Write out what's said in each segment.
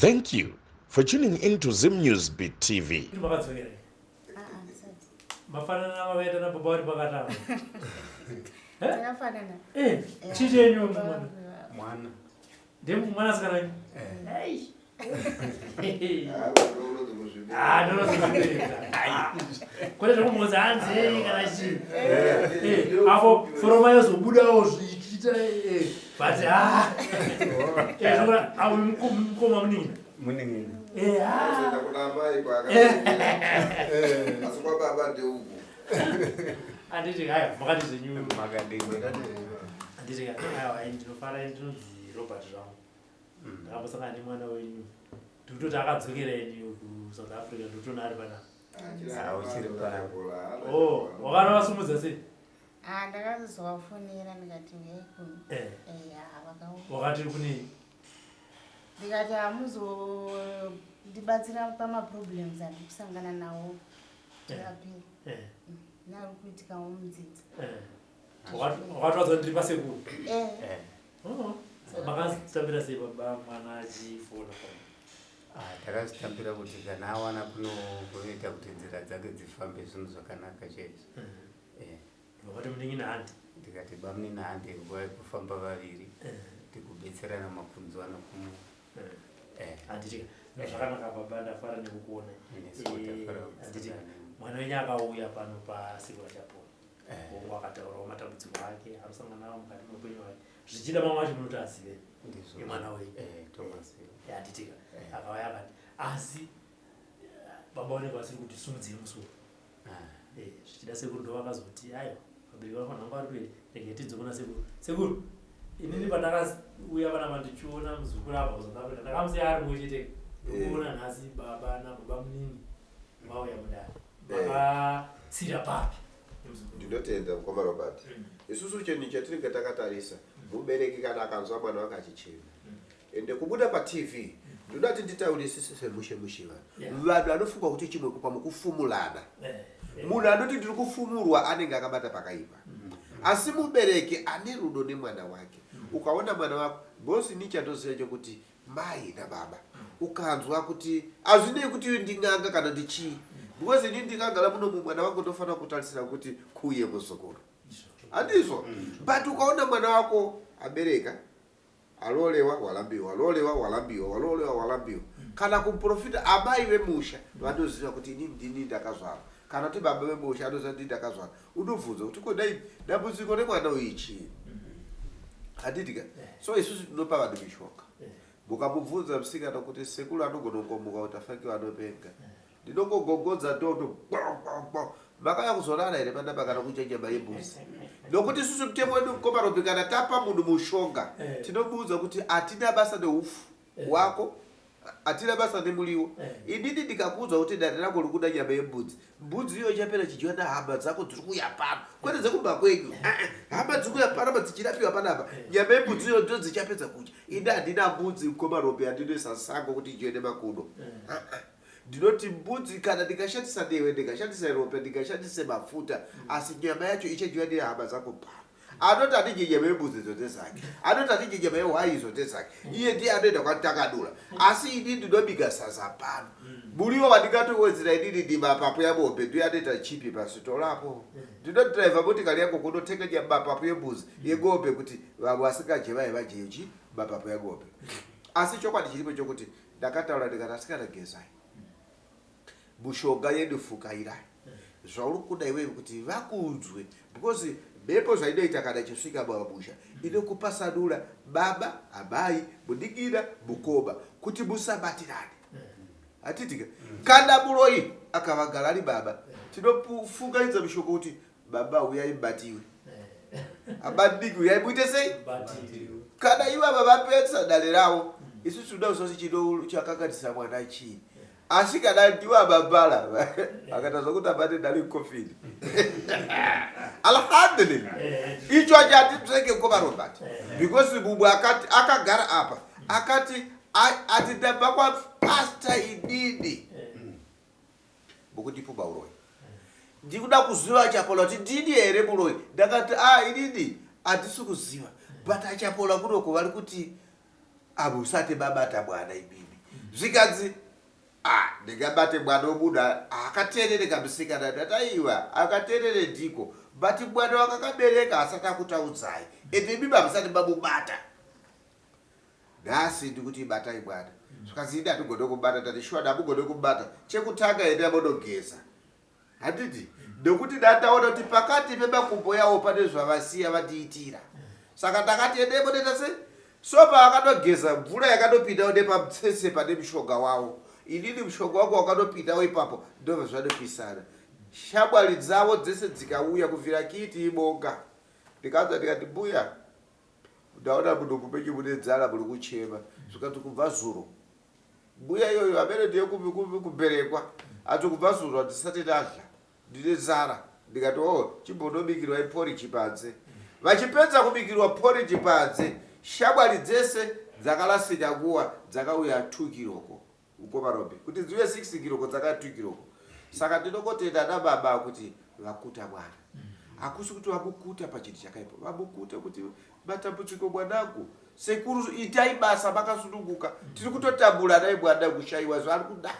Thank you for tuning in to Zim News Beat TV. Makadzokera. Ah, ah, ndisati. Mafanana makaita na baba vari pakati apa. Takafanana. Eh, chii chenyu mwana? Mwana. Ndiye mwanasikana wenyu? Eh. Hey. Ah, ndinozozvibereka. Kwete zvekumbonzi hanzi kana chii. Eh, apo foroma yozobudawo zvichiita eh, but ah. Eh, zvokura apo mukoma munin'ina. Munin'ina. Eh, ah. Kuna amai kwaka. Asi kwababa ndeuku. Handiti haya, makati zvenyu. Makadini. Handiti haya, hai ndinofara ndinonzi Robert zvangu. Ndakambosangana nemwana wenyu. Ndikutoti akadzokera ini kuSouth Africa ndikutoona ari panapa. Ah, uchiri pano. Oh, wakanovasumudza sei? Ah, ndakazovafonera ndikati uyai kuno. Eh, Eh, ah, vakauya. wakati kunei? Ndikati hamuzondibatsira pamaproblems andiri kusangana nawo tirapiri. Eh, Nari kuitikawo mudzidzi. eh. Wakatowadza ndiri pasekuru. Eh, Eh. Oh, makazitambira sei baba mwana achifona pano? Ah, takazvitambira kuti kana awana kuno kunoita kuti nzira dzake dzifambe zvinhu zvakanaka chaizvo. Eh. Wakati munin'ina handi. Ndikati bamunini hande nguva yekufamba vaviri Eh, tikubetserana makunzwana kumu. eh. Eh. Handiti zvakanaka baba ndafara nekukuona. Nesuwo tafara Eh, handiti kusangana. mwana wenyu akauya pano pasekuru achapona. Eh. Hongu akataurawo matambudziko ake anosangana nawo mukati meupenyu hwake. Zvichida mamwe acho munoti azive Ndizvo. imwana wenyu. Eh, tomaziva. Handitika Eh. akauya akati asi baba vanenge vasiri kuti sumudzei musoro. Ah. Eh, zvichida sekuru ndo vakazoti aiwa vabereki vako nhanga vari kuenda regai tidzoke sekuru. Sekuru inini pandakauya panapa ndichiona muzukuru abva kuSouth Africa ndakamusiya ari mumwe chete ndokuona nhasi baba nababa munini vauya mudare makatsira papi nemuzukuru. Ndinotenda mukoma Robert. Isusu chinhu chatinenge takatarisa mubereki kana akanzwa mwana wake achichema ende kubuda paTV ndinoda kuti nditaurisise semushe mushe vanhu. Vanhu vanofunga kuti chimwe pamwe kufumulana. Eh, eh. Munhu anoti ndiri kufumurwa anenge akabata pakaipa. Asi mubereki ane rudo nemwana wake ukaona mwana wako bosi ini chandoziva chokuti mai nababa ukanzwa kuti hazvinei kuti ndin'anga kana ndichii because ini ndikagara muno mwana wangu ndofanira kutarisira kuti kuuye muzukuru handizvo but ukaona mwana wako abereka alolewa walambiwa alolewa walambiwa walolewa walambiwa kana kumuprofita amai vemusha vanoziva kuti inini ndini ndakazvara kana kuti baba vemusha anoziva ndini ndakazvara unobvunza kuti ko dai dambudziko remwana uyu chii handiti ka so isusu tinopa vanhu mishonga mukamubvunza musikana kuti sekuru anogona kungomuka kuti afakiwa anopenga ndinongogogodza toto makauya kuzorara here panapa kana kudya nyama yembuzi nokuti isusu mutemo wedu mukoma Robi kana tapa munhu mushonga Eh. tinomuudza kuti hatina basa neufu wako hatina basa nemuriwo Eh. inini ndikakuudza kuti dare rako rikuda nyama yembudzi mbudzi iyo ichapera chidyiwa nehama dzako dziri kuuya pano kwete dzekumba kwenyu Ah, ah, hama dziri kuuya panapa dzichirapiwa panapa nyama yembudzi iyo ndo dzichapedza kudya ini handina mbudzi mukoma Robi handinoisa sango kuti idyiwe nemakudo Ah, ah. Ndinoti mbudzi kana ndikashandisa newe ndikashandisa ropa ndikashandise mafuta asi nyama yacho ichadyiwa nehama dzako pano anoti handidye nyama yembudzi idzo ndezake anoti handidye nyama yehwai idzo ndezake iye ndiye anoenda kwatakadura asi ini ndinobika sadza pano muriwo wandingatowedzera inini ndi mapapu yamombe ndiyo anoita chipi pasitorapo ndinodhiraivha motikari yangu kunotenga mapapu yembudzi yengombe kuti vamwe vasingadye vaye vadye chi mapapu yengombe asi chokwadi chiripo chokuti ndakataura ndikati asikana gezai mushonga yedu fukairai zvauri kuda iwewe kuti vakunzwe because mhepo zvainoita kana ichisvika mamusha inokupasanura baba amai munin'ina mukoma kuti musabatirane hatitika kana muroyi akavagara ari baba tinofungaidza mishoko kuti baba uyai mubatiwe abadiki uyai muite sei kana ivava vapedza dare ravo isusu tinoda kuziva kuti chino chakakanganisa mwana chii asi kana ndiwo ababala akata zvokuti abate dare kofini alhamdulillah icho chatitsveke koma Robert because mumwe akati akagara apa akati ati ndabva kwapasta inini mukundipumha uroyi ndikuda kuziva achapola kuti ndini here muroyi ndakati a inini handisi kuziva but achapola kunoko vari kuti hamusati mabata mwana imimi. Zvikanzi ah, ndingabate mwana wemunhu akateerere kamusikana. Ndati aiwa, akateerere ndiko, but mwana wakakabereka asati akutaudzai, ende imimi hamusati mamubata. Nhasi ndikuti batai mwana. Zvikanzi ini hatigone kubata. Ndati shuwa ndamugone kubata. Chekutanga enda monogeza, handiti? Nekuti ndataona kuti pakati pemakumbo yawo pane zvavasiya vandiitira, saka ndakati endei monoita sei. So pavakanogeza, mvura yakanopindawo nepamutsetse pane mushonga wavo. Inini mushonga wangu wakanopindawo ipapo, ndobva zvanopisana. Shamwari dzavo dzese dzikauya kubvira kiti ibonga. Ndikaanza ndikati, mbuya, ndaona mudumbu menyu mune nzara, muri kuchema. Zvikati kubva zuro. Mbuya iyoyo amene ndiye kuberekwa ati kubva zuro handisati ndadya, ndine nzara. Ndikati, o chimbonobikirwa iporiji panze. Vachipedza kubikirwa poriji panze, shamwari dzese dzakalasika nguva dzakauya 2 kiroko ukomarombe kuti dziuye 6 kiroko, dzakauya 2 kiroko. Saka ndinongotenda nababa kuti vakuta mwana. Hakusi kuti vamukuta pachinhu chakaipa, vamukuta kuti matambudziko mwanangu, sekuru itai basa makasununguka, tiri kutotambura naye mwana kushayiwa zvaari kuda.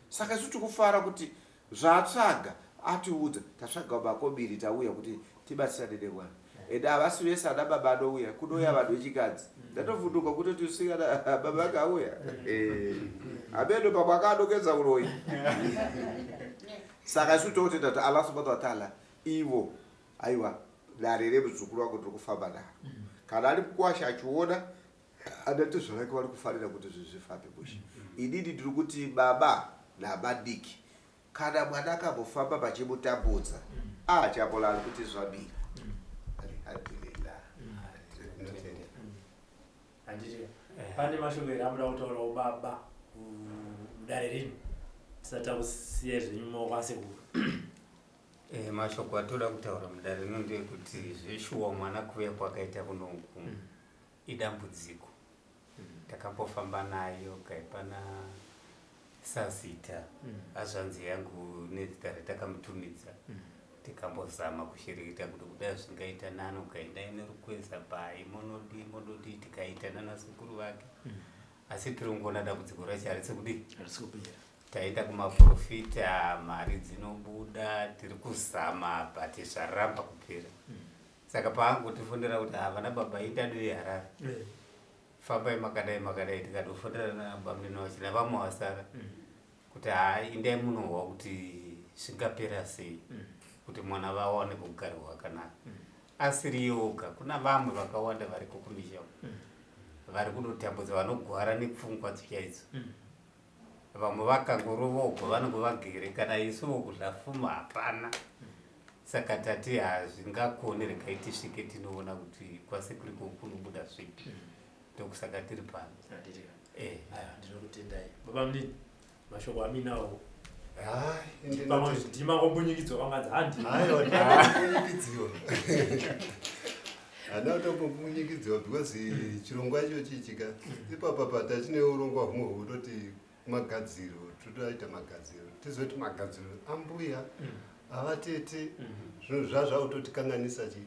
Saka isu tikufara kuti zvaatsvaga atiudza, tatsvaga makobiri, tauya kuti tibatsirane nemwana. Ende havasi vese ana baba anouya, kunouya vanhu vechikadzi. Ndatovhunduka kutoti usikana baba akauya, ameno pamwe akaadokeza uroyi. Saka isu totenda kuti Allah subhanahu wa taala ivo aiwa dare remuzukuru wangu ndiri kufamba naro. Kana ari mukwasha achiona anatezvo vake vari kufarira kuti zvinhu zvifambe mushe. Inini ndiri kuti baba nabadiki, kana mwana akambofamba pachimutambudza, achapola ari kuti zvamira, alhamdulillah. Tinotenda. Handiti pane mashoko here amuda kutaurawo baba mudare rino tisati takusiya zvenyu mumaoko asekuru? Mashoko atoda kutaura mudare rino ndeyekuti zveshuwa mwana kuuya kwakaita kunoku idambudziko. Takambofamba nayo kaipana sazita hazvanzi yangu nezita ratakamutumidza, tikambozama kushereketa kuti kudai zvingaita nani, ukaendai nerukweza pai monodii monodii, tikaita nana sekuru vake, asi tiri kungoona dambudziko racho harisi kudii? Harisi kupera. Taenda kumaprofita, mari dzinobuda, tiri kuzama, but zvaramba kupera. Saka paangotifundira kuti havana baba indadoi Harare, fambai makadai makadai, tikatofundira nabamnini wacho navamwe vasara kuti haa indai munohwa kuti zvingapera sei kuti mwana vawane kugara hwakanaka. Asiri yoga, kuna vamwe vakawanda variko kumisha uko vari kutotambudza, vanogwara nepfungwa chaidzo. Vamwe vakangorovogwa vanenge vagere, kana isuwo kudlafuma hapana. Saka tati hazvingakoni, regai tisvike tinoona kuti kwasekuriko kunobuda zvipi. Ndokusaka tiri pano. Handiti? Eh. Aiwa, ndinokutendai baba munini, mashoko aminawo. Hai, pamwe ndimakombunyikidzwa kwanganzi handi. Aiwa, ndinombunyikidziwa, hana kutombunyikidziwa because chirongwa icho chiichika ipapa pa tachine urongwa humwe hwekutoti magadziro, totoaita magadziro, tizoti magadziro ambuya avatete, zvinhu zvazvakutotikanganisa chi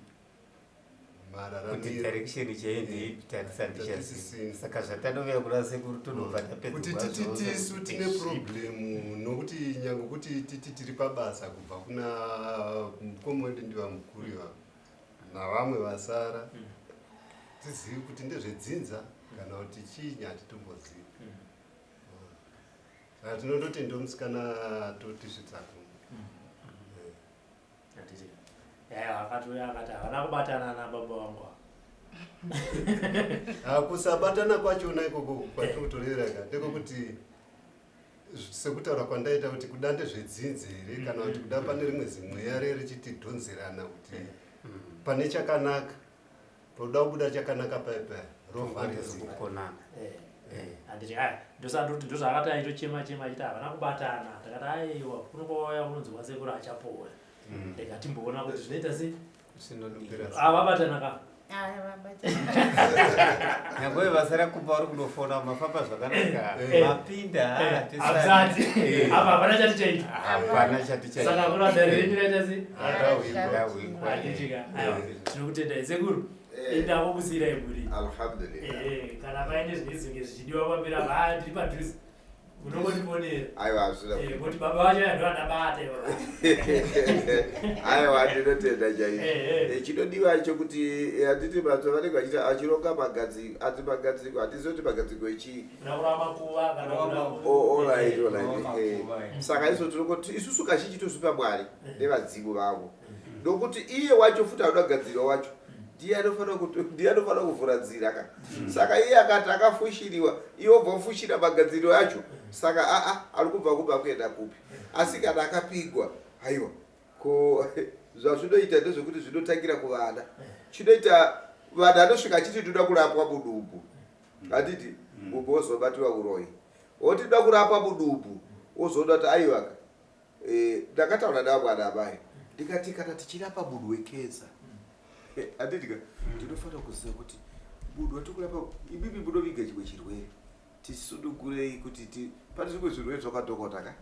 Kuti mararamiro. Direction chaiyo ndeipi tatisati Tatisisina. chaziva. Saka zvatanouya kuna sekuru tonobva tapedza kuti titi tisu tine problem, nokuti nyange kuti titi tiri pabasa kubva kuna mukoma wedu ndiva mukuru ivavo navamwe vasara, tizivi kuti ndezvedzinza kana kuti chinyi, hatitombozivi. Saka tinototi ndomusikana totisvitsa kuno. Handiti aiwa, akatouya akati havana kubatana nababa vangu ava. Ah, kusabatana kwachona ikoko kwatiri kutorevera ka ndekwekuti sekutaura kwandaita kuti kuda ndezvedzinza here kana kuti kuda pane rimwe zimweya re richitidhonzerana kuti pane chakanaka, poda kubuda chakanaka paya paya rovharidzika. Kukonana. Handiti aya ndosandoti ndozvaakati aitochema chema achiti havana kubatana. Takati aiwa, kuno kwauya kunonzi kwasekuru achapora, rega timboona kuti zvinoita sei. Zvinodira. Avabatana ka. Nyangwe vasara kumba vari kundofona, mafamba zvakanaka, mapinda? Hamusati apa hapana chati chaita. Hapana chati. Saka kuna dare renyu raita sei? Rahwikwa. Handitika aiwa, tinokutendai sekuru, indavo kusiyirai mhuri. Alhamdulillah. Kana paine zvinezvinge zvichidiwa pamberi apa, ndiri padhuze. Munongondifonera. Aiwa, hazvina. Eh, kuti baba vacho aya ndovandabata ivo. Aiwa, ndinotenda chaizvo. Eh, eh. Chinodiwa chokuti handiti vanhu vanenge vachiita achironga magadziko, ati magadziko, handizivi kuti magadziko echii. Kuda kurava makuva kana Kurava kuda makuva. Oh, all right, Eh, all right. Kurava makuva, eh. Saka isu tinongoti isusu kazhinji tozvipa Mwari nevadzimu vavo, nokuti iye wacho futi anoda kugadzirwa wacho ndiye anofanira ndiye anofanira kuvhura nzira ka. Saka iye akati akafushiriwa, iye obva ofushira magadziriro acho, saka aa ari kubva kubva kuenda kupi? Asi kana akapigwa, haiwa, ko zvazvinoita ndezvekuti zvinotangira kuvana. Chinoita vanhu anosvika achiti ndoda kurapwa mudumbu, handiti? Mumbu wozobatiwa uroyi, woti ndoda kurapwa mudumbu, wozoona kuti aiwaka. Ndakataura navamwana amai, ndikati kana tichirapa munhu wekensa, handiti ka, ndinofanira kuziva kuti munhu watiri kurapa, imimi munoviga chimwe chirwere, tisunungurei kuti pane zvimwe zvirwere zvakadhokota ka.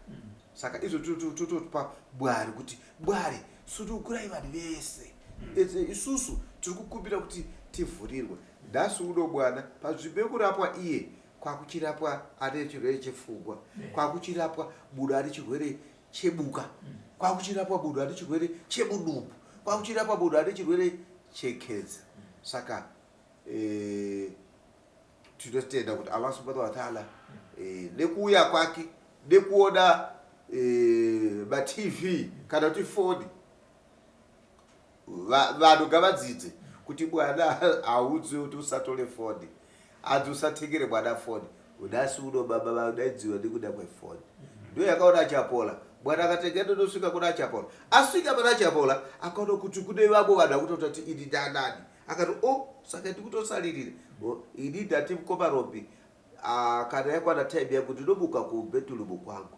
Saka izvo totopa Mwari kuti Mwari sunungurai vanhu vese. Etse isusu tiri kukumbira kuti tivhurirwe. Nhasi uno mwana panzvimbo yekurapwa iye kwakuchirapwa ane chirwere chepfungwa, kwakuchirapwa munhu ane chirwere chebuka, kwakuchirapwa munhu ane chirwere chemudumbu, kwakuchirapwa munhu ane chirwere chekensa. Saka tinotenda kuti Allah subhanahu wa ta'ala, nekuuya kwake nekuona maTV kana kuti foni, vanhu ngavadzidze kuti mwana haudzwe kuti usatore foni, hanzi usatengere mwana foni. Nhasi uno baba vadaidziwa nekuda kwefoni, ndo yakaona Achapola. Mwana akatenga ndondosvika kuna Achapola, asvika pana Achapola akaona kuti kune vamwe vanhu vakutota kuti ini ndanani, akati o saka ndikutosaririra. O, ini ndati mukoma Rombi, kana yakwana time yangu ndinomuka kubedroom kwangu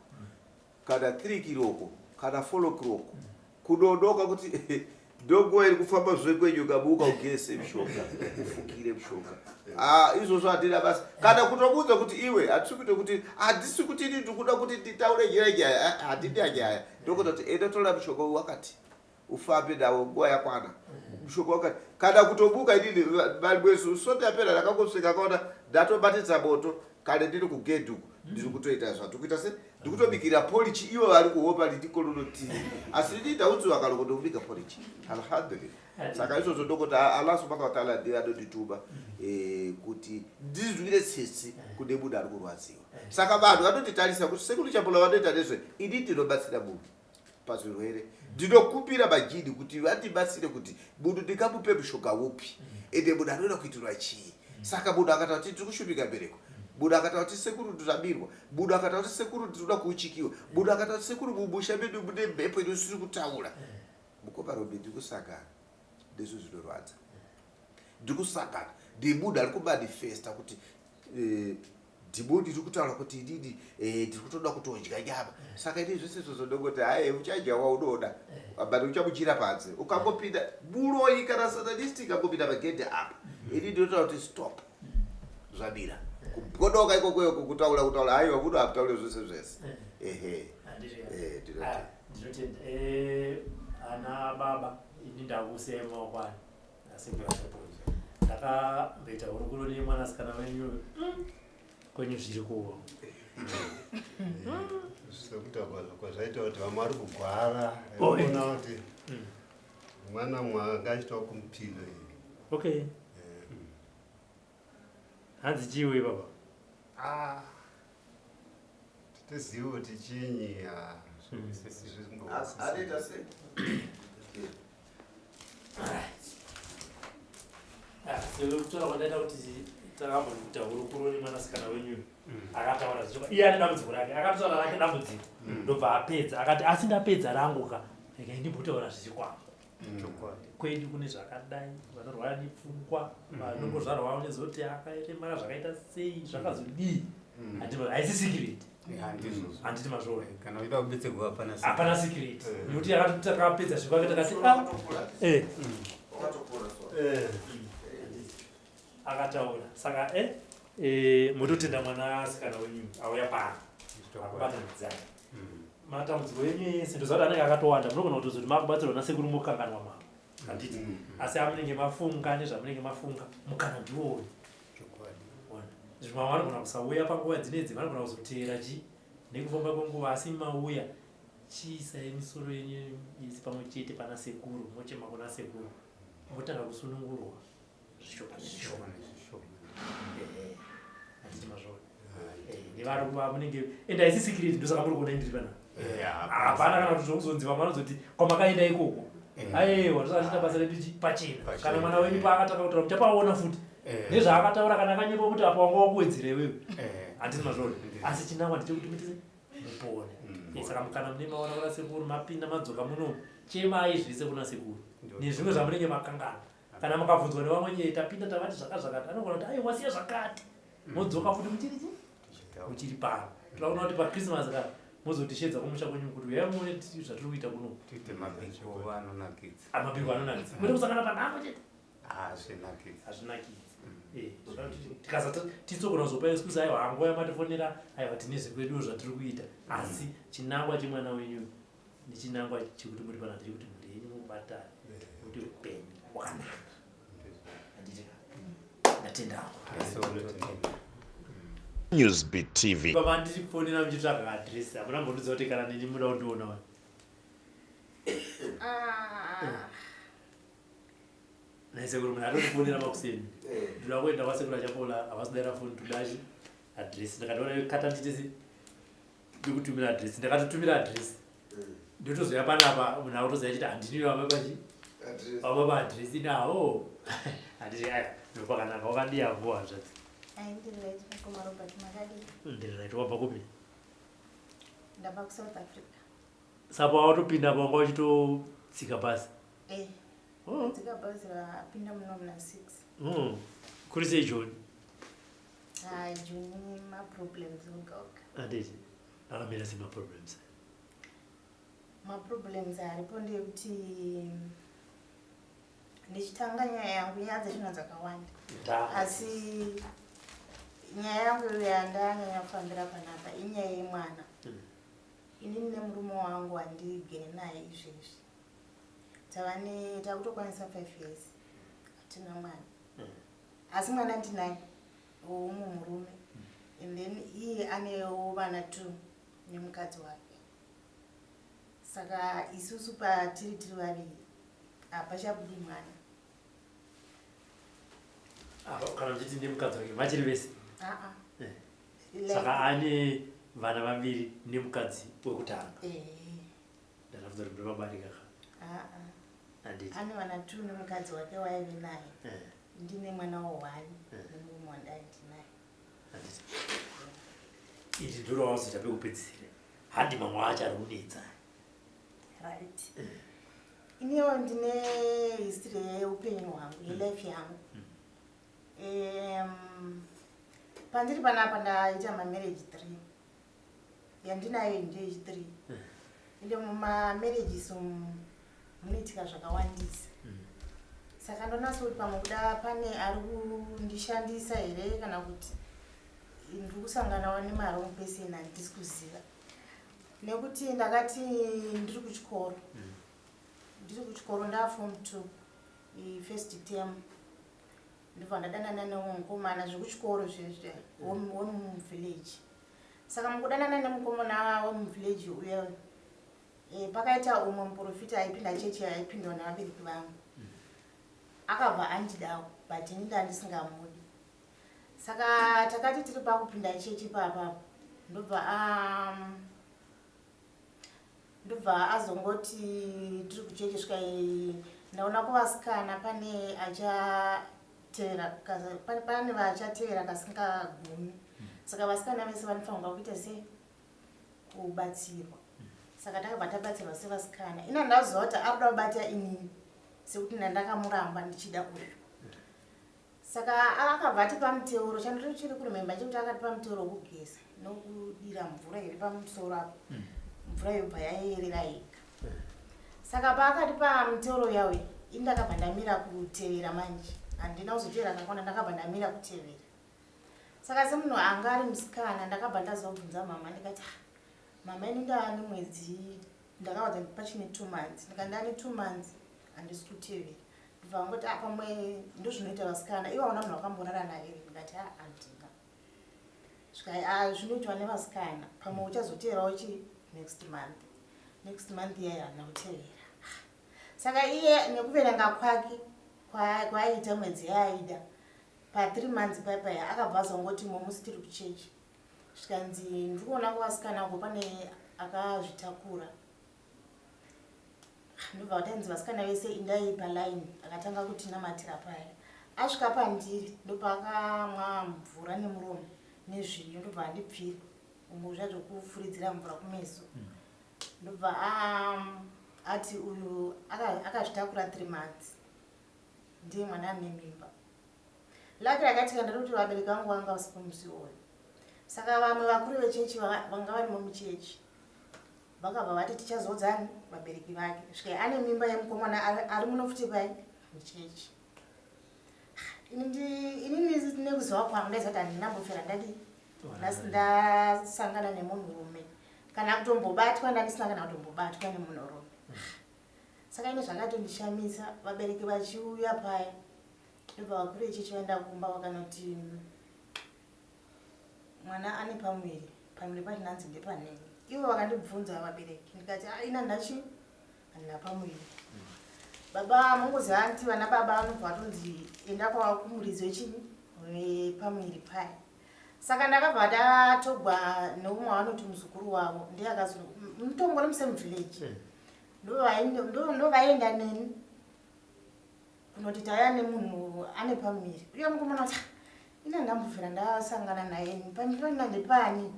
kana 3 kiloko kana 4 o'clock, kunonoka kuti ndonguva iri kufamba zvekwenyu, kamuka ugese mushonga, ufukire mushonga. Ah, izvozvo handina basa kana kutomuudza kuti iwe hatisi kuita kuti handisi kuti ini ndikuda kuti nditaure nyaya nyaya, handina nyaya. Ndokuta kuti enda tora mushonga uyu wakati, ufambe nawo, nguva yakwana, mushonga wakati. Kana kutobuka inini marimwe soto yapera ndakangosvika akaona ndatobatidza moto kare, ndiri kugedhi uku, ndiri kutoita zvatikuita se ndikutobikira porridge ivo vari kuhopa nditikolonoti, asi ini ndaudziwa kaloko ndokubika porridge, alhamdulillah. Saka izvozvo ndokuti Allah subhanahu wa ta'ala ndiye anondituma kuti ndizwire tsitsi kune munhu ari kurwadziwa. Saka vanhu vanonditarisa kuti sekuru Chapola vanoita nezve ini ndinobatsira munhu pazvirwere, ndinokumbira majini kuti vandibatsire kuti munhu ndingamupe mushonga upi, ende munhu anoda kuitirwa chii. Saka munhu akataura kuti ndiri kushupika mbereko, munhu akataura kuti sekuru ndinabirwa, munhu akataura kuti sekuru ndinoda kuuchikiwa, munhu akataura kuti sekuru mumusha medu mune mhepo inosiri kutaura, mukoma Rombe, ndiri kusangana nezvo zvinorwadza. Ndiri kusangana nemunhu ari kumanifesta kuti dhimoni riri kutaura kuti inini ndiri kutoda kutodya nyama. Saka ini zvese izvozvo ndongoti haye, uchadya waunoda, but uchamuchira panze. Ukangopinda muroyi kana satanist ikangopinda pagedhe apa, ini ndinotaura kuti stop, zvamira kubwodoka ikokoyo, kutaura kutaura, haiwa, muno hakutaure zvese zvese, ehe. Handiti? Ndinotenda. Ah, ndinotenda. Ana baba, ini ndakusiyai maoko ani asekuru Achapola. Ndakamboita hurukuro nemwanasikana wenyu, kwenyu zviri kuwa. Sekuti kwazvaita kuti vamwe vari kugwara. Oh, eh. Ona kuti mwana mumwe anga achitawo kumupilo iyi. Okay, hanzi chiwe baba? Ah, titizive kuti chinyi, ah, Anoita sei? Ah, sekutaura kwandaita kuti takamboita hurukuro nemwanasikana wenyu, akataura zvichova iye ane dambudziko rake, akatotaura rake dambudziko, ndobva apedza akati asi ndapedza rangu ka, regai ndimbotaura zviri kwangu. Kwedu kune zvakadai, vanorwara nepfungwa, vanongozvarwa nezoti akaremara, zvakaita sei, zvakazodii. Handiti haisi secret? Handizvozvo. Handiti mazvoona? Kana uchida kubetserwa hapana. Hapana secret, nekuti akati takapedza zvikwake takati ah, eh. Wakatopora so. Akataura saka mototenda mwanasikana wenyu auya pano akubatanidzai matambudziko enyu ese. Ndoziva kuti anenge akatowanda, munogona kutozoti makubatsirwa nasekuru mokanganwa mavo, handiti? Asi amunenge mafunga nezvamunenge mafunga, mukana ndiwoyo. Ona, zvimwe vanogona kusauya panguva dzinedzi, vanogona kuzoteera chi Nekufamba kwenguva asi mauya chiisai misoro yenyu yese pamwe chete pana sekuru mochema kuna sekuru motanga kusunungurwa zvishoma nezvishoma. Ehe, handiti mazvaona? Nevari kuva munenge ende haisi secret, ndosaka muri kuona indiri panapa. Hapana kana kuti zvokuzonzi vamwe vanozoti kwamakaenda ikoko. Aiwa, ndosaka tiita basa redu pachena. Kana mwana wenyu paakatanga kutaura muchapaona futi nezvaakataura, kana akanyepa kuti apa wanga wakuwedzera iwewe. Handiti mazvaona? Asi chinangwa ndechekuti muite mupone. Saka kana mune maona kuna sekuru mapinda madzoka muno, chemai zvese kuna sekuru nezvimwe zvamunenge makangana. Kana mukabvunzwa nevamwe nyaya tapinda tavati zvaka zvakati, anogona kuti aiwa wasiya zvakati, modzoka futi muchiri chi muchiri pano. Toda kuona kuti paChristmas ka mozotishedza kumusha kwenyu kuti uyai muone zvatiri kuita kuno. Tiite mabiko anonakidza. Amabiko anonakidza, kwete kusangana panhamo chete. Hazvinakidza. Hazvinakidzi. Tikasa titsogona kuzopa excuse, aiwa hanguva yamatifonera, aiwa tine zvekweduwo zvatiri kuita. Asi chinangwa chemwana wenyu nechinangwa chekuti muri panapa chekuti mhuri yenyu mubatane kuti upenyu hwakanaka. Handiti ka? Ndatendawo. Newsbeat TV. Baba, ndichifonera muchitsvaga adhiresi, hamuna mbonudza kuti kana neni muda kundiona wani. Ah, Naisekuru, munhu atotifonera makuseni, ndoda kuenda kwasekuru Achapola, havasi foni, todachi adhiresi. Ndakatoona kata ndichitese ndikutumira adhiresi, ndakatotumira adhiresi, ndotozoya panapa munhu akutoziva chiti handiniwe vamwe pachi vamwe paadhiresi nawo. Handiti aya ndopakanaka wakadiyavo hanzvadzi? Ai, ndiri right, mukoma Robert, makadii? Ndiri right. Wabva kupi? Ndabva kuSouth Africa. Saka watopinda pa wanga uchitotsika bhasi? Eh. Oh. Tsika bhazi rapinda muno muna 6. Kuri sei Joni? Ah, Joni maproblems oga oga. Handiti akamira semaproblems? Maproblems aripo ndeyekuti ndichitanga nyaya yangu, nyaya dzachona dzakawanda, asi nyaya yangu yandanyanya kufambira panapa inyaya yemwana. Inini nemurume wangu handigere naye izvezvi, tava takutokwanisa 5 years hatina mwana. Asi mwana ndinaye woumwe murume, and then iye anewo vana two nemukadzi wake. Saka isusu patiri tiri vaviri hapachabudi mwana. Apa kana uchiti nemukadzi wake, vachiri vese? Aa. Saka ane vana vaviri nemukadzi wekutanga? Eh. Ndakabvunza kuti ndovabarika ka. Aa. Handiti? Ane vana two nemukadzi wake waive naye. Ndine mwana wa1 nemurume wandai ndinaye. Handiti iri ndiro wazoita pekupedzisira? Handi mamwe acho ari kunetsa. Right, iniwo ndine history yeupenyu hwangu, yelife yangu. Pandiri panapa ndaita mamarriage three, yandinayo ndeyechi three. Ende mumamarriages umu munoitika zvakawandisa. Saka ndonatsa kuti pamwe kuda pane ari kundishandisa here, kana kuti ndiri kusanganawo nemawrong person, handisi kuziva. Nekuti ndakati ndiri kuchikoro, ndiri kuchikoro ndaform two, first term, ndobva ndadanana neumwe mukomana zvekuchikoro zvezve, wemuvillage. Saka mukudanana nemukomana wemuvillage uya, pakaita umwe muprofita aipinda chechi aipindwa nevabereki vangu, akabva andidawo, but ini ndandisingamudi. Saka takati tiri pakupinda chechi papapo, ndobva azongoti tiri kuchechi, svika ndaona kuvasikana pane achatevera pane vachatevera kasingagumi. Saka vasikana vese vanofanirwa kuita sei? Kubatsirwa. Saka takabva tabatsirwa sevasikana. Ina ndaziva kuti ari kuda kubata inini, sekuti ndandakamuramba ndichida uyu. Saka akabva atipa muteuro, chandiri chiri kurememba chekuti akatipa muteuro wokugeza nokudira mvura iri pamusoro apo, mvura yobva yayerera yega. Saka paakatipa muteuro yawe, ini ndakabva ndamira kutevera. Manje handina kuzotevera kakwana, ndakabva ndamira kutevera. Saka semunhu anga ari musikana, ndakabva ndazobvunza mama, ndikati, "Ah, mama, ini ndaane mwedzi," ndakavadza pachine 2 months, ndikati ndaane 2 months handisi kutevera. Ndobva vangoti, "Ah, pamwe ndozvinoita vasikana, iwe hauna munhu wakamborara naye?" Ndikati, "A, handina." Zvikai a zvinoitwa nevasikana pamwe uchazoteerawo chi next month. Next month iyayi haana kutevera. Saka iye nekuverenga kwake kwaaiita mwedzi yaaida pa3 months paipaya akabva azongoti momusi tiri kuchechi zvikanzi ndiri kuona kuvasikana uko pane akazvitakura. Ndobva vatanzi vasikana vese indai paline akatanga kutinamatira paya. Asvika pandiri ndopaakamwa mvura nemuromo nezvinyu ndobva andipfira umwe zviya zvekufuridzira mvura kumeso. Ndobva ati uyu akazvitakura 3 months ndiye mwana ane mimba. Laki rakaitika nderekuti vabereki vangu vanga vasipo musi iwoyo. Saka vamwe vakuru vechechi vanga varimo muchechi vakabva vati tichazodzani vabereki vake. Svika ane mimba yemukomana ari muno futi pai muchechi. Inini nekuziva kwangu ndaiziva kuti handina mbofera ndadii ndasangana nemunhurume kana kutombobatwa ndandisina kana kutombobatwa nemunhurume. Saka ine zvakatondishamisa vabereki vachiuya paya ndobva vakuru vechechi vaenda kumba vakanoti mwana ane pamuviri, pamuviri pacho nhanzi ndepanei. Ivo vakandibvunza vabereki ndikati ah, ina ndachi handina pamuviri. Baba mungoziva anti vana baba vanobva vatonzi enda kwava kumuridzi wechini wepamuviri paya. Saka ndakabva ndatogwa neumwe wavanoti muzukuru wavo ndiye akazo mutongori musame village. Ndovaenda neni kunoti tauya nemunhu ane pamuviri. Uye mukomana kuti ah, ina ndambobvira ndasangana naye pamuviri panina ndepani.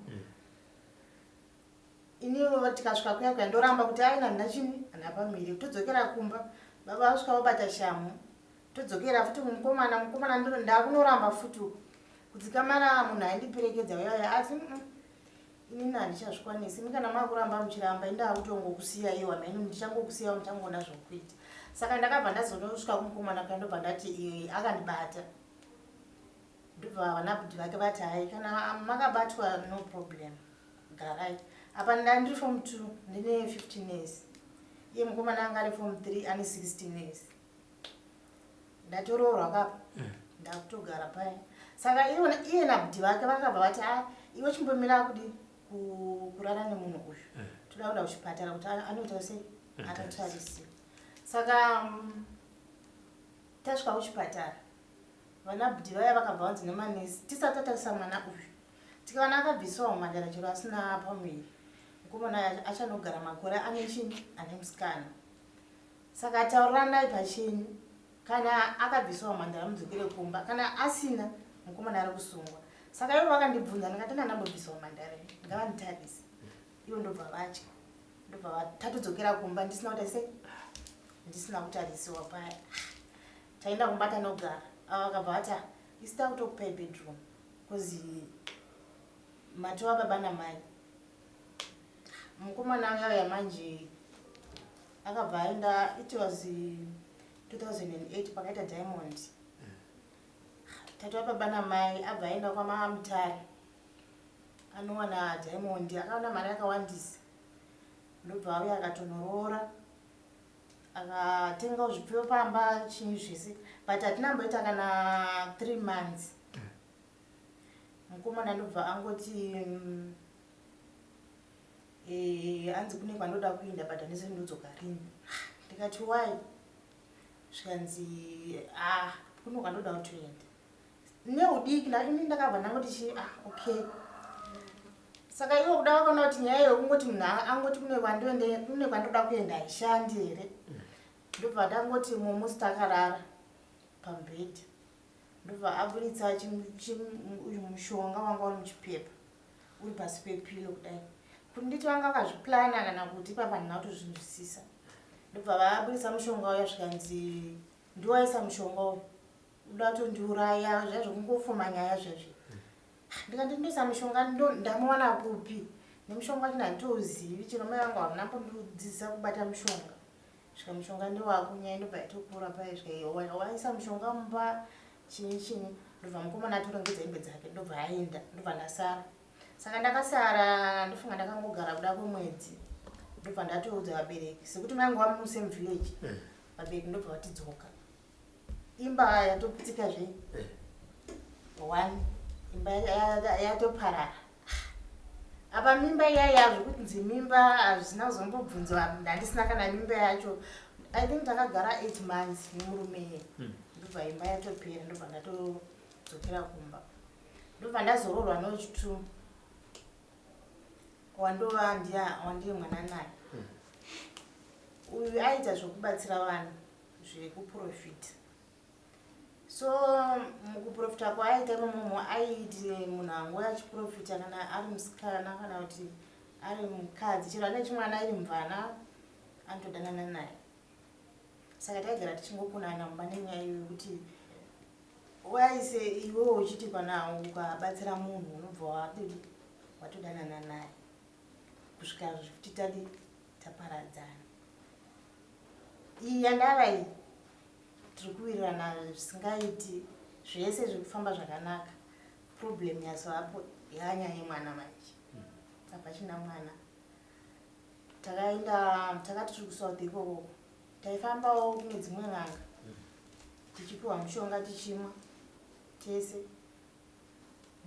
Ini tikasvika kuya kuya ndoramba kuti aina handina chini handina pamuviri. Todzokera kumba baba vasvika vobata shamhu. Todzokera futi mukomana mukomana ndakunoramba futi uku. Kudzikamara munhu aindiperekedza uya uya ati inini handichazvikwanisi. Imi kana makuramba muchiramba indaa kutongokusiya iwa mheni ndichangokusiya muchangoona zvokuita. Saka ndakabva ndazonosvika kumukomana kuya ndobva ndati iye akandibata. Ndobva vana bhudhi vake vati hai kana makabatwa no problem garai. Apa ndandiri form 2 ndine 15 years. Iye mukomana anga ari form 3 ane 16 years. Ndatoroorwa kapa ndakutogara paya. Saka iye nabhudhi vake vakabva vati ah iwe chimbomira kudi kurara nemunhu uyu. Toda kuenda kuchipatara kuti anoita sei anotarisira. Saka tasvika kuchipatara vana bhudhi vaya vakabva vanzi nemanesi tisati tatarisa mwana uyu. Tikaona akabviswa umhandara chero asina pamuviri. Mukomana achanogara makore ane chini ane musikana. Saka tauriranai pachenyu kana akabviswa umhandara mudzokere kumba kana asina mukomana ari kusungwa. Saka ivo vakandibvunza ndikati ndandambobviswa umhandara ngavanditarise. Ivo ndobva vatya. Ndobva tatodzokera kumba ndisina kuita sei ndisina kutarisiwa paya. Taenda kumba tanogara. Ava vakabva vati ah isu takutokupai bedroom kozi matova baba namai. Mukomana uya uya manje akabva aenda it was 2008 pakaita diamond. Tatova baba namai abva aenda kwamamutare anowana diamond akaona mari yakawandisa. Ndobva auya akatonoroora akatengawo zvipfuyo pamba chinyi zvese but hatina mboita kana 3 months. Mukomana ndobva angoti anzi kune kwandoda kuenda but handisi ndodzoka rini. Ndikati why? Zvikanzi ah kune kwandoda kutoenda. Neudiki ini ndakabva ndangoti chi ah okay. Saka ivo kuda vakaona kuti nyaya yekungoti munhu angoti kune kwandoende kune kwandoda kuenda haishandi here. Ndobva ndangoti mumusi takarara pamubhedha. Ndobva aburitsa uyu mushonga wanga uri muchipepa uri pasi pepilo kudai. Kuti nditi vanga vakazviplana kana kuti ipapa handina kutozvinzwisisa. Ndobva vaburitsa mushonga uya zvikanzi ndiwaisa mushonga uyu uda kutondiuraya zviya zvekungofuma nyaya zvezvi. Ndikati ndoisa mushonga ndamuwana kupi? Nemushonga wacho handitouzivi chero mai vangu havana kumbondidzidzisa kubata mushonga. Svika mushonga ndewako nyaya ndobva yatokura paya svika waisa mushonga mumba chinyi chinyi ndobva mukomana atorongedza hembe dzake ndobva aenda ndobva ndasara. Saka ndakasara ndofunga ndakangogara kuda kwemwedzi ndobva ndatoudza vabereki sekuti mai vangu vari musame village vabereki ndobva vatidzoka. Imba yatoputsika zve. One. Imba yatoparara. Apa mimba iya zvekunzi mimba hazvisina kuzombobvunzwa, ndandisina kana mimba yacho. I think takagara 8 months nemurume iye. Ndobva imba yatopera, ndobva ndatodzokera kumba. Ndobva ndazoroorwa newechi2 wandova wandiri mwana naye. Uyu aiita zvokubatsira vanhu zvekuprofita. So mukuprofita kwaaita imomomo, aiti munhu angouya achiprofita, kana ari musikana kana kuti ari mukadzi, chero ane chimwana, iri mvana, anotodanana naye. Saka taigara tichingokonana mumba nenyaya iyo yekuti waise iwewo uchiti kana ukabatsira munhu unobva wadii, watodanana naye, kusvika zvekuti tadi taparadzana. Iyi yandava iyi, tiri kuwirirana zvisingaiti, zvese zviri kufamba zvakanaka. Problem yazovapo yanyaya yemwana manje, hapachina mwana. Takaenda, takati tiri kuSouth ikoko, taifambawo kune dzimwe n'anga, tichipiwa mushonga, tichimwa tese.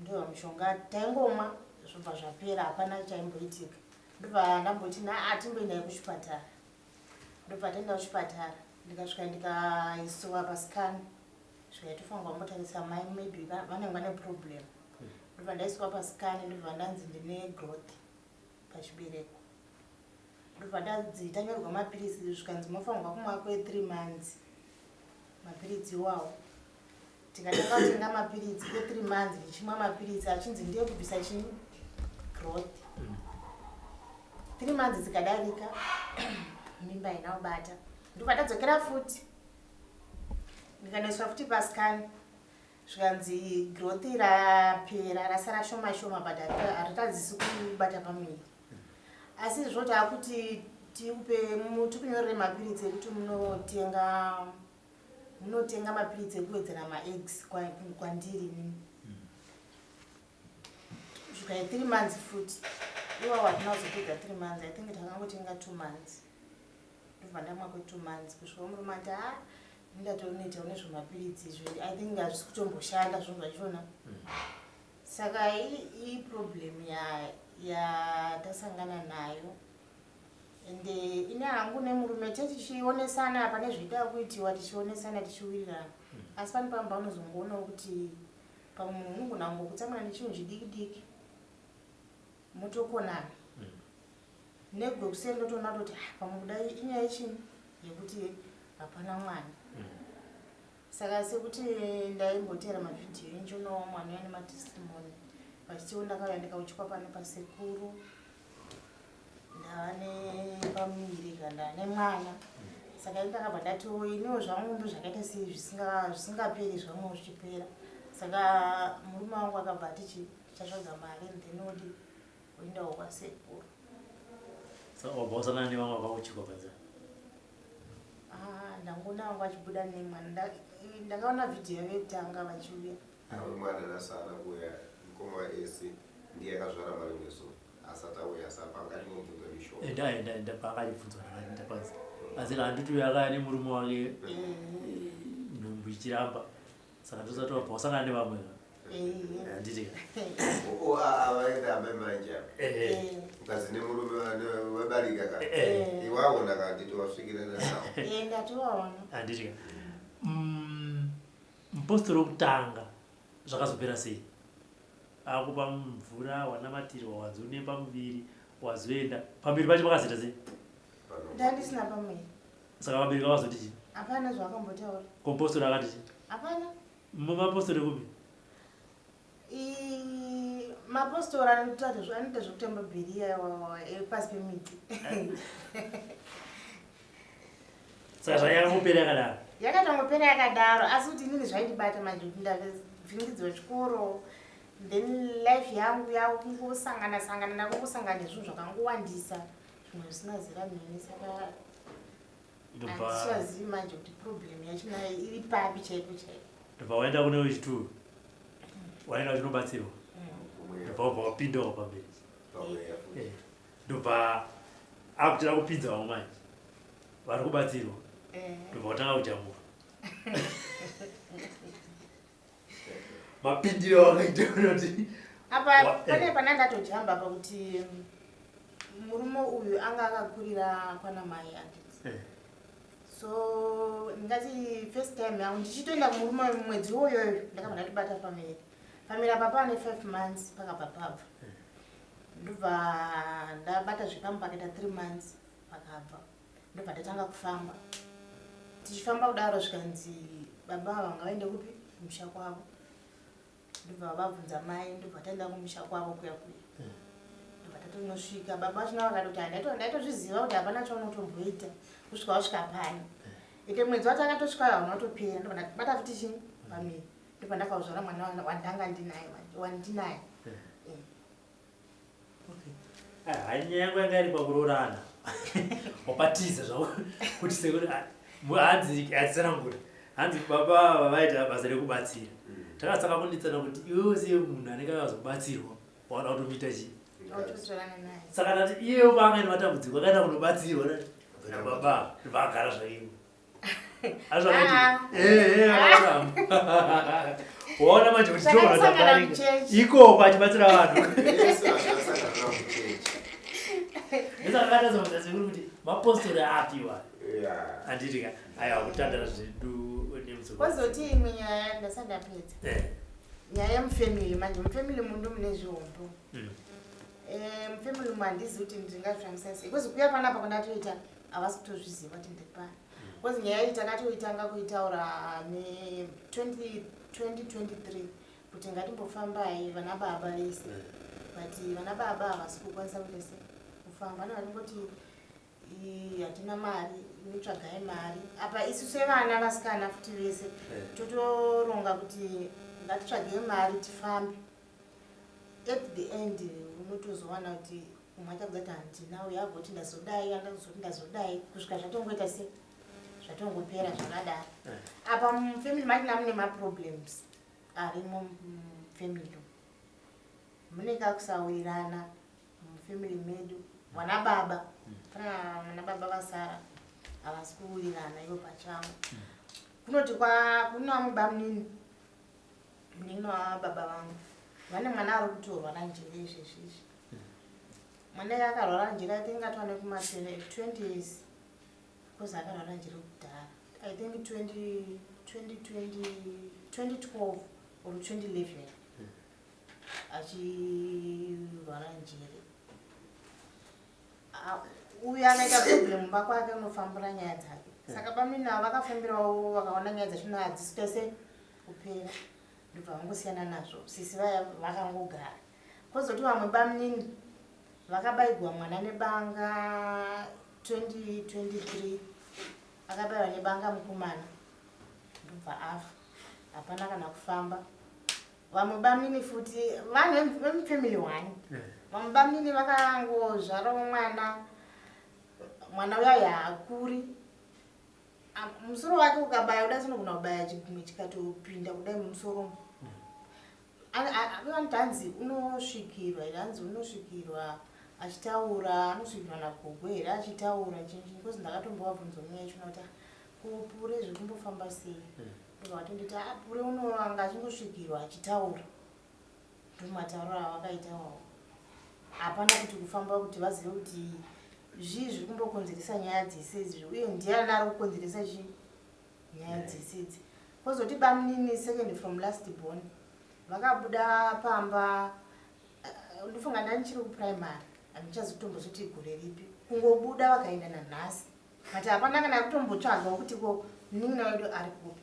Ndo mushonga taingomwa, zvobva zvapera, hapana chaimboitika. Ndobva ndamboti na atimboendai kuchipatara. Ndobva taenda kuchipatara, ndikasvika ndikaisiwa pascan, zvikaitofanirwa kumbotarisa mai, maybe vanenge vane problem. Ndobva ndaiswa pascan, ndobva ndanzi ndine growth pachibereko. Ndobva ndanzi tanyorerwa mapiritsi, zvikanzi mofanirwa kumwa kwe3 months mapiritsi iwawo. Tikatanga kutenga mapiritsi kwe3 months, ndichimwa mapiritsi achinzi ndiye kubvisa chii, growth. 3 months dzikadarika, mimba haina kubata. Ndobva ndadzokera futi, ndikanoiswa futi pascan, zvikanzi growth rapera, rasara shoma shoma, but haritadzisi kubata pamuviri. Asi zvoti akuti tikupe, tikunyorere mapiritsi ekuti munotenga mapiritsi ekuwedzera maeggs kwandiri inini. Kusvika 3 months futi iwawo hatina kuzopedza 3 months. I think takangotenga 2 months, ndobva ndamwa kwe2 months, kusvika murume ati, "Ha, ndatonoitawo nezvemapiritsi izvi, I think hazvisi kutomboshanda zvinhu zvachona." Saka iproblem yatasangana nayo. Ende ine hangu nemurume tichionesana pane zvoida kuitiwa, tichionesana, tichiwirirana, asi pane pamwe paunozongoonawo kuti pamwe munhu unogona kungokutsamwira nechinhu chidiki diki, motokonana. Negwekuseri ndotoona kutoti, "Ah, pamwe kudai inyaya yechini, yekuti hapana mwana." Saka sekuti ndaimbotera mavhidhiyo enjonowa mwana uya nematestimony vachitiwo, ndakauya ndikauchikwa pano pasekuru, ndava nepamuviri kana ndava nemwana. Saka ini ndakabva ndati iniwo zvangu ndo zvakaita sei, zvisingaperi zvangu zvichipera. Saka murume wangu akabva ati chi tichatsvaga mari, then odi oendawo kwasekuru. Saka wabva wasangana nevamwe vakauchikwa panzira? Ah, ndangoona vangu vachibuda nemwana. Ndakaona vhidhiyo yavo yekutanga vachiuya. Awe mwana nasana kuuya, mukoma esi ndiye akazvara marimwe zuva asati auya, saka pangatingobvunza mishonga. Enda, enda, enda. Paakachibvunzwa ndakaenda panzi, asi handiti uyo akaya nemurume wake, nhumbu ichiramba. Saka ndosati wabva wasangana nevamwe, handiti ka? Vaenda amai manje apa, mukadzi nemurume vabarika ka. Iwaona ka, handiti wasvikirana nawo? Ndatovaona. Handiti ka? Mupostori wokutanga zvakazopera sei? Akupa mvura, wanamatirwa, wanzi une pamuviri, wazoenda pamberi pacho pakazoita sei? Ndandisina pamuviri. Saka vabereki vakazoti chii? Hapana zvavakambotaura. Komupostori akati chii? Hapana. Mapostori ekupi? Mapostori anoita zvekutamba bheriya epasi pemiti. Saka zvayakangopera yakadaro? Yakatongopera yakadaro, asi kuti inini zvaindibata manje kuti ndavhiringidzwa chikoro, then life yangu yakungosangana sangana, ndakungosangana nezvinhu zvakangowandisa, zvimwe zvisina zera neni. Saka Ndobva handichazivi manje kuti problem yachona iri papi chaipo chaipo. Ndobva waenda kune wechituru, waenda uchinobatsirwa, ndobva wabva wapindawo pamberi. Pamweya futi. Ndobva akutoda kupinza vamwe manje vari kubatsirwa. Ndobva watanga kujamuka. Mapindiro awakaita unoti Apa pane pana ndatojamba pakuti murume uyu anga akakurira kwana mai, handiti? So ndingati first time yangu ndichitoenda kumurume uyu, mwedzi uyoyo ndakabva ndatobata pamiri. Pamiri apa pane 5 months pakabva pabva. Ndobva ndabata zvekamu, pakaita 3 months pakabva. Ndobva ndatanga kufamba. Tichifamba kudaro, zvikanzi baba ava ngavaende kupi? Kumusha kwavo. Ndobva vabvunza mai, ndobva taenda kumusha kwavo kuya kuya. Ndobva tatonosvika, baba vachona vakatoti, "Ndaitozviziva kuti hapana chaunotomboita kusvika wasvika pano." Ende mwedzi watakatosvika hauna kutopera, ndobva ndabata futi chii? Pamiri. Ndobva ndakauzvara mwana wandanga ndinaye manje, wandinaye. Hai, nyaya yangu yanga iri pakuroorana. Wapatiza zvavo kuti sekuti hanzi atsanangura, hanzi baba ava vaita basa rekubatsira. Takasaka kunditsana kuti iwewe siye munhu anenge akazobatsirwa, wada kutomuita chii? Autotorana naye. Saka ndati iyewo paanga ine matambudziko, akaenda kunobatsirwa nababa, ndobva agara zvaivo. Ah. Waona manje kuti Zvakasangana muchechi. Ikoko achibatsira vanhu. Vese vakasangana muchechi. Ndisakatazobvunza sekuru kuti mapostori apiwa. Handiti ka? Aiwa, kutandara zvedu nemuzukuru. Kwozoti imwe nyaya ndasati ndapedza. Nyaya yemufamily manje, mufamily mundu mune zvihombo. Mufamily umu handizivi kuti ndingazvifambisa sei, because kuya panapa kwandatoita havasi kutozviziva kuti ndiri pano, because nyaya iyi takatoitanga kuitaura ne2023 kuti ngatimbofambai vana baba vese, but vana baba havasi kukwanisa kuita se kufamba. Vana vanongoti, "Hatina mari, inotsvagai mari." Apa isu sevana vasikana futi vese totoronga kuti ngatitsvagei mari tifambe. At the end unotozowana kuti umwe achakudza kuti handina, uyo agoti ndazodai, andazoti ndazodai, kusvika zvatongoita se zvatongopera zvakadaro. Apa mufamily machina mune maproblems arimo. Mufamily mune kakusawirirana. Mufamily medu vana baba, kana vana baba vasara havasi kuwirirana ivo pachavo. Kunoti kuna mubamunini, munin'ina wababa vangu, vane mwana ari kutorwara njere izvezvi izvi. Mwana iye akarwara njere, I think atova nekuma 20 years, because akarwara njere kudhara, I think 20 2020 2012 or 2011 achirwara njere. Uyu akaita problem mumba kwake, unofambura nyaya dzake. Saka bamini ava vakafambirawo, vakaona nyaya dzachona hadzisi tose kupera, ndobva vangosiyana nazvo. Sisi vaya vakangogara. Kwozoti vamwe bamunini vakabayigwa mwana nebanga 2023. Akabayiwa nebanga mukomana, ndobva afa. Hapana kana kufamba. Vamwe bamunini futi, vanhu vemufamily one, vamwe bamunini vakangozvarawo mwana. Mwana uya haakuri. Musoro wake ukabaya kudai, sinogona kubaya chigumwe chikatopinda kudai mumusoro. Vanoti hanzi unosvikirwa here, hanzi unosvikirwa achitaura, anosvikirwa nagogo here achitaura chinchi, because ndakatombovabvunza munyaya yachona kuti, "Ah, kupure zviri kumbofamba sei?" Ndobva vatonditi, "Ah, pure unoanga achingosvikirwa achitaura." Ndomatauriro avakaita wawo. Hapana kuti kufamba kuti vazive kuti zvii zviri kumbokonzeresa nyaya dzese idzi, uye ndiani ari kukonzeresa chii nyaya dzese idzi. Kwozoti bamunini second from last born vakabuda pamba, ndofunga ndandichiri kuprimary, handichazi kutombozoti gore ripi. Kungobuda vakaenda nanhasi, but hapana kana kutombotsvagawo kuti ko munin'ina wedu ari kupi.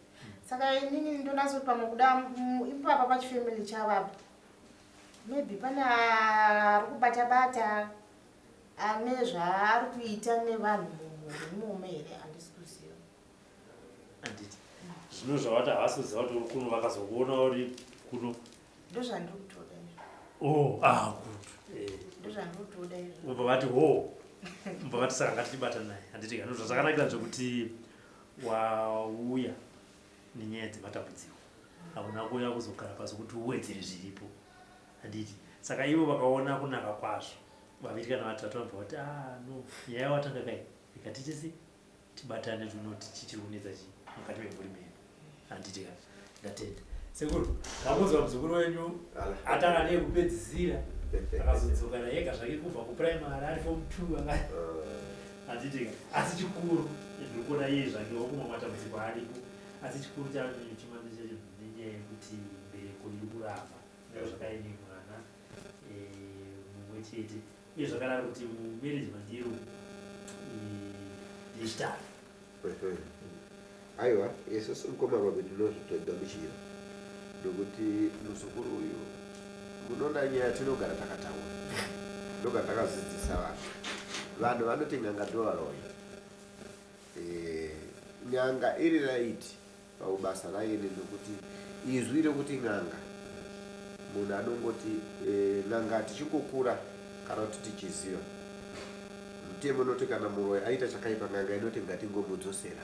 Saka inini ndonatso pamwe kuda ipapa pachifamily chavapa, maybe pane ari kubata bata, ane zvaari kuita nevanhu mumhuri imomo here, handisi kuziva. Handiti zvino zvavati havasi kuziva kuti uri kuno, vakazokuona uri kuno? Ndozvandiri kutoda izvo. Oh, ah, good. Ndozvandiri kutoda izvo. Ubva vati ho, ubva vati saka ngatichibata naye, handiti ka? Zvazvakanakira zvekuti wauya nenyaya dzematambudziko, hauna kuuya kuzogara pasi kuti uwedzere zviripo, handiti? Saka ivo vakaona kunaka kwazvo, vaviri kana vatatu vabva vati, "Ah, no, nyaya watanga kai, ikatichisi tibatane, tinoti chichiri kunetsa chii mukati memhuri medu," handiti ka? Ndatenda. Sekuru, makunzwa muzukuru wenyu atanga neyekupedzisira akazodzoka nayega zvake kubva kupuraimari ari form 2 aka handitika. Asi chikuru ndiri kuona iye zvake wakumwa matambudziko aripo, asi chikuru chachimanje chacho nenyaya yekuti mbereko iri kuramba zvakaine mwana mumwe chete, uye zvakadaro kuti mumarriage mandiri ndechitatu. Aiwa, isusu mukoma Robi tinozvitogamuchira nokuti muzukuru uyu, munoona nyaya tinogara takataura, tinogara takadzidzisa vanhu. Vanhu vanoti n'anga ndovaroyi. N'anga iri right pabasa raine, nokuti izwi rekuti n'anga, munhu anongoti n'anga tichingokura kana kuti tichiziva mutemo unoti kana muroyi aita chakaipa, n'anga inoti ngatingomudzosera.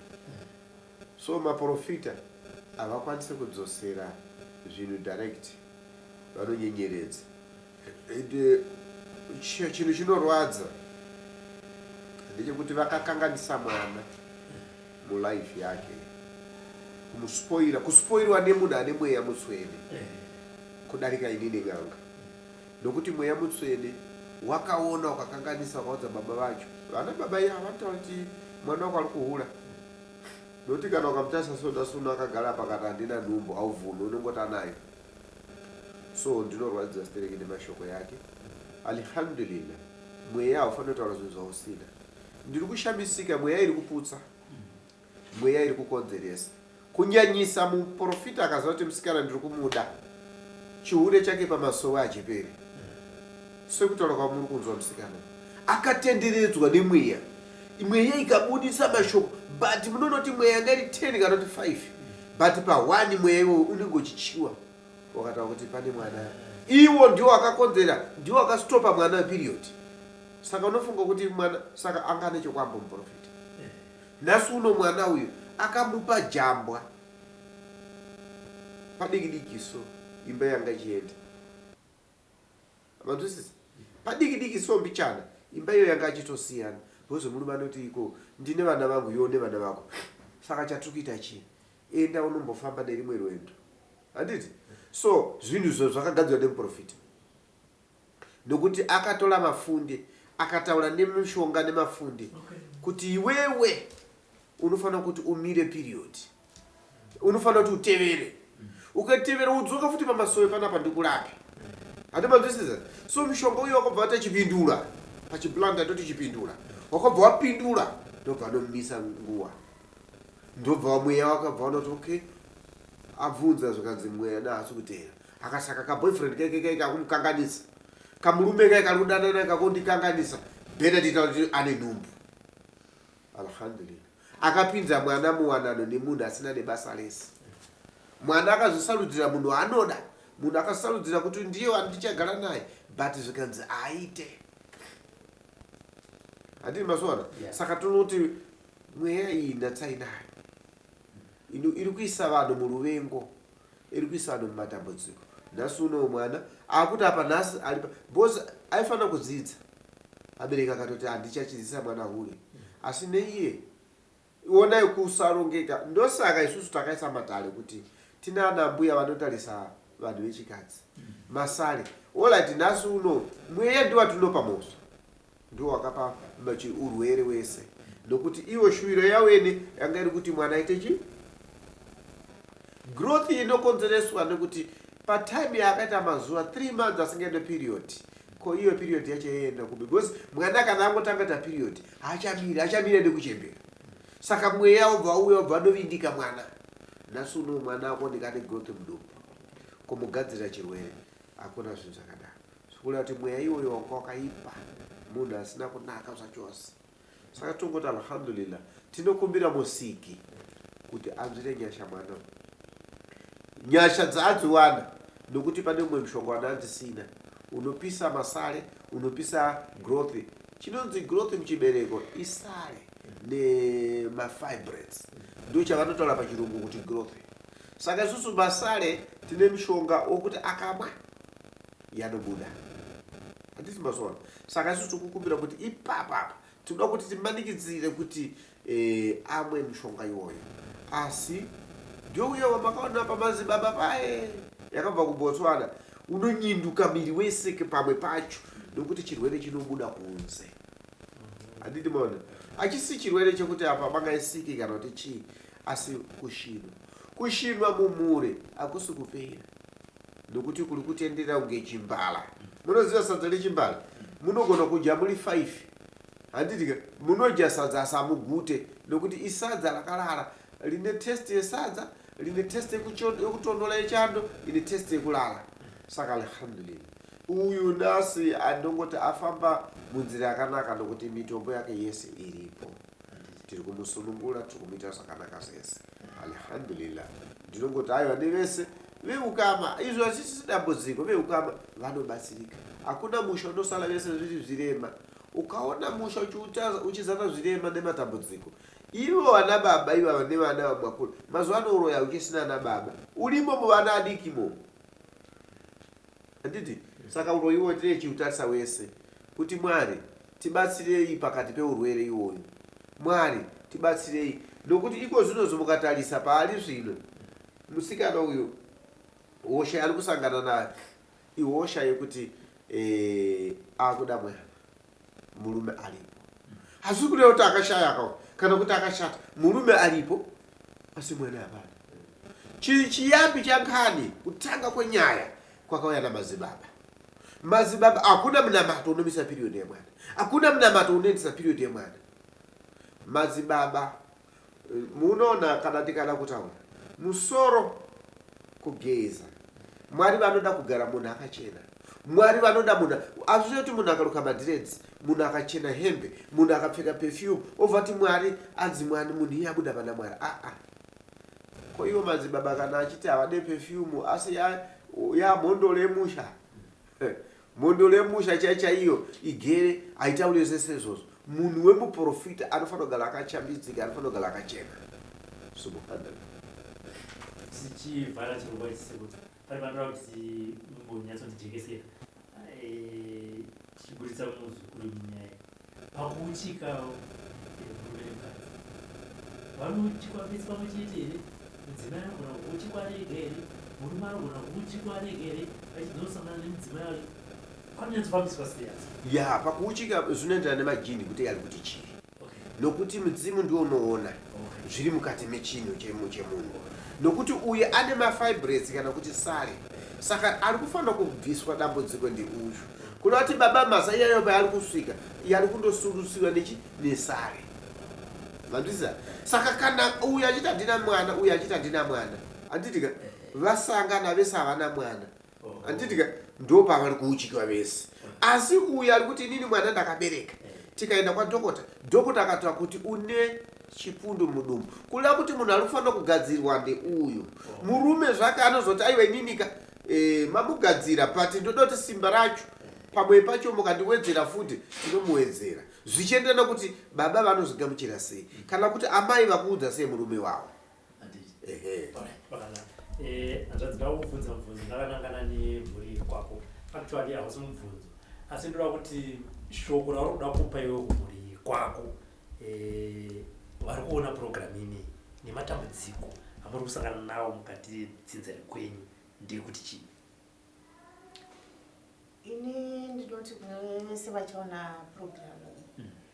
So maprofita havakwanisi kudzosera zvinhu direct, vanonyenyeredza. Ende chinhu chinorwadza ndechekuti vakakanganisa mwana mulife yake, kumuspoira, kuspoirwa nemunhu ane mweya mutsvene kudarika inini n'anga, nokuti mweya mutsvene wakaona ukakanganisa, ukaudza baba vacho. Vana baba iya vanotaura kuti mwana wako ari kuhura, nokuti kana ukamutarisa so, nhasi uno akagara pakati, handina nhumbu, haubvumi, unongoti anayo. So ndinorwadziwa stereki nemashoko yake. Alhamdulillah, mweya haufaniri kutaura zvinhu zvausina. Ndiri kushamisika, mweya iri kuputsa, mweya iri kukonzeresa kunyanyisa. Muprofita akaziva kuti musikana ndiri kumuda, chihure chake pamasowe achiperi. Sekutaura kwamuri kunzwa, musikana akatenderedzwa nemweya, mweya ikabudisa mashoko, but munonoti mweya yanga iri 10 kana kuti 5, but pa1 mweya iwowo unenge uchityiwa, wakataura kuti pane mwana. Iwo ndiwo akakonzera, ndiwo akastopa mwana weperiod. Saka unofunga kuti mwana saka anga ane chokwambo? Muprofita nhasi uno mwana uyu akamupa jambwa padiki diki, so imba yanga ichienda, manzwisisa, padiki diki so mbichana imba iyo yanga achitosiyana, because murume anoti iko ndine vana vangu, iwo nevana vako, saka chatiri kuita chii? Enda unombofamba nerimwe rwendo, handiti? So zvinhu izvo zvakagadzirwa nemuprofita, nokuti akatora mafunde, akataura nemishonga nemafunde kuti iwewe unofanira kuti umire period, unofanira kuti utevere, ukatevera udzoka futi pamasowe panapa ndikurape, handimanzwisisa. So mushonga uyo wakabva watachipindura pachiblanda, toti chipindura, wakabva wapindura, ndobva anomisa nguva, ndobva mweya wakabva wanoti okay. Abvunza zvikanzi mweya naasi kuteera, akasaka kaboyfriend keke keke kakumukanganisa, kamurume kake kari kudanana kakondikanganisa, better tiita kuti ane nhumbu. Alhamdulillah, akapinza mwana muwanano nemunhu asina nebasa rese. Mwana akazosarudzira munhu waanoda, munhu akasarudzira kuti ndiye wandichagara naye, but zvikanzi aite, handii mazuwana? Saka tinoti mweya iyi natsai nayo. Iri kuisa vanhu muruvengo, iri kuisa vanhu mumatambudziko. Nhasi unowo mwana akuti apa nhasi ari because aifanira kudzidza, abereki akatoti handichachidzisa mwana hure, asi neiye onai kusarongeka. Ndosaka isusu takaisa matare kuti tina ana mbuya vanotarisa vanhu vechikadzi masare. Alright, nhasi uno mweya ndiwo watinopa mhosva, ndiwo wakapa urwere wese, nokuti iwo shuviro yawene yanga iri kuti mwana aite chi growth inokonzereswa nekuti patime yaakaita mazuva 3 months asingaende period. Ko iyo period yacho yaienda kupi? Because mwana kana angotanga ta period haachamiri, achamira nekuchembera. Saka mweya wobva uya, wobva anovindika mwana. Nhasi uno mwana akuoneka ane growth mudumbu, kumugadzirira chirwere. Hakuna zvinhu zvakadaro. Zvikureva kuti mweya iwoyo wanga wakaipa, munhu asina kunaka zvachose. Saka tongoti alhamdulillah, tinokumbira Musiki kuti anzwire nyasha mwana, nyasha dzaadziwana, nokuti pane mumwe mushonga wanandisina unopisa masale, unopisa growth. Chinonzi growth muchibereko isale nemafibrates, ndo chavanotaura pachirungu kuti growth. Saka isusu masale tine mushonga wokuti akamwa yanobuda, handiti mazuva? Saka isusu tikukumbira kuti ipapapa tinoda kuti timanikidzire kuti amwe mushonga iwoyo, asi Ndouya wamakaona pamazibaba paye yakabva kuBotswana, unonyinduka miri wese pamwe pacho nokuti chirwere chinobuda kunze. Handiti maona, hachisi chirwere chekuti apa bangaisiki kana kuti chii, asi kushinwa. Kushinwa mumhure hakusi kupera nokuti kuri kutendera kunge chimbala. Munoziva sadza rechimbala, munogona kudya muri 5, handiti ka? Munodya sadza asi hamugute nokuti isadza rakarara, rine test yesadza, rine test yekutonhola yechando, ine test yekulala. Saka alhamdulillah, uyu nasi andongoti afamba munzira yakanaka nokuti mitombo yake yese iripo. Tiri kumusunungura, tiri kumuita zvakanaka zvese, alhamdulillah. Ndinongoti aiwa, nevese veukama, izvo hachisi dambudziko, veukama vanobatsirika. Hakuna musha unosala vese zviri zvirema. Ukaona musha uchizana zvirema nematambudziko, ivo vana baba ivava nevana vamwakura mazuva ano uroya uchisina ana baba urimo muvana adiki mo, handiti? Saka uroyiwo tine chiutarisa wese kuti Mwari tibatsirei pakati peurwere iwoyo, Mwari tibatsirei, nokuti iko zvinozi mukatarisa paari zvino musikana uyu, hosha yaari kusangana nayo ihosha yekuti akuda mwana, murume aripo. Hazvisi kureva kuti akashaya ka kana kuti akashata. Murume aripo asi mwana hapana. Chiyambi chankhani, kutanga kwenyaya kwakauya namadzibaba. Madzibaba, hakuna munamato unomisa period yemwana, hakuna munamato unoendesa period yemwana. Madzibaba, munoona, kana tikada kutaura musoro kugeza, Mwari vanoda kugara munhu akachena. Mwari vanoda munhu, hazvisi kuti munhu akaruka madreads, munhu akachena hembe, munhu akapfeka perfume, obva ti Mwari anzi mwani munhu iye abuda pana Mwari. Aa, ko ivo madzibaba kana achiti havade perfume, asi yamhondoro yemusha, mhondoro yemusha chai chaiyo igere haitauri zvese izvozvo. Munhu wemuprofita anofanira kugara akachambidzika, anofanira kugara akachena. Subhanallah. Tichivhara chirongwa ichi, sekuti pane pandoda kuti mumbonyatsondijekesera, tichiburitsa muzukuru munyaya pakuuchika murume nemukadzi, vanouchikwa vese pamwe chete here? Mudzimai anogona kuuchikwa ari ega here? Murume anogona kuuchikwa ari ega here, achizonosangana nemudzimai wacho? Panonyatsofambiswa sei asi? Ya, pakuuchika zvinoenderana nemajini kuti ari kuti chii, nokuti mudzimu ndiwo unoona zviri mukati mechinhu chemunhu, nokuti uyu ane mafibroids kana kuti sare, saka ari kufanira kubviswa dambudziko ndeuyu. Kuda kuti baba masa iyayo paari kusvika yari kundosurusiwa nechi nesare, mandizisa. Saka kana uyu achiti handina mwana, uyu achiti handina mwana, handitika vasangana vese havana mwana, handitika ndo pavari kuuchikiwa vese. Asi uyu ari kuti inini mwana ndakabereka, tikaenda kwadhokota, dhokota akataura kuti une chipundu mudumbu, kureva kuti munhu ari kufanira kugadzirwa ndeuyu. Murume zvake anozoti aiwa, ininika mamugadzira, but ndoda kuti simba racho pamwe pacho mukandiwedzera futi, tinomuwedzera zvichienderana kuti baba vanozvigamuchira sei kana kuti amai vakuudza sei murume wavo. Ehe. Hanzvadzi, ndava kubvunza mubvunzo ndakanangana nemhuri kwako. Actually hausi mubvunzo, asi ndoda kuti shoko rauri kuda kupa iwe kumhuri kwako, vari kuona purogiramu inei, nematambudziko amuri kusangana nawo mukati dzinza rekwenyu, ndeyekuti chii? Ini ndinoti kune vese vachaona purogiramu iyi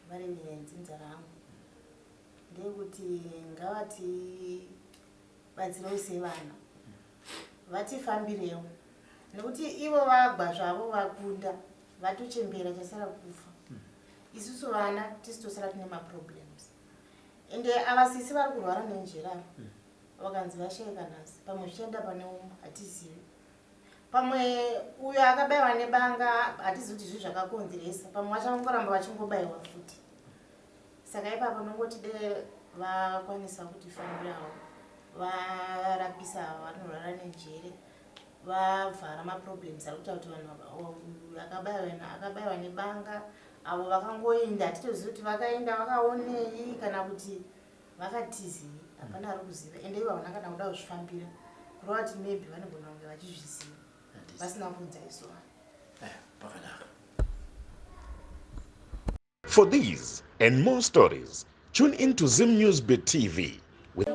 vari vedzinza rangu, ndeyekuti ngavatibatsirewo sevana, vatifambirewo, nekuti ivo vagwa zvavo, vakunda, vatochembera, chasara kufa. Isusu vana tisi tosara tine maproblems. Ende ava sisi vari kurwara nenjera ava, vakanzi vashayika nhasi, pamwe zvichaenda pane umwe, hatizivi. Pamwe uyo akabayiwa nebanga, hatizivi kuti zvii zvakakonzeresa, pamwe vachangoramba vachingobayiwa futi. Saka ipapo nongoti de vakwanisa kutifambirawo, varapisa ava vanorwara nenjere, vavhara maproblems ari kuita kuti vanhu akabayiwa nebanga avo vakangoenda, hatitozivi kuti vakaenda vakaonei kana kuti vakatizei, hapana ari kuziva. Ende ivo havana kana kuda kuzvifambira, kureva kuti maybe vanogona kunge vachizviziva vasina kuudza isu vanhu. Pakanaka. For these and more stories, tune in to Zim News Bit TV with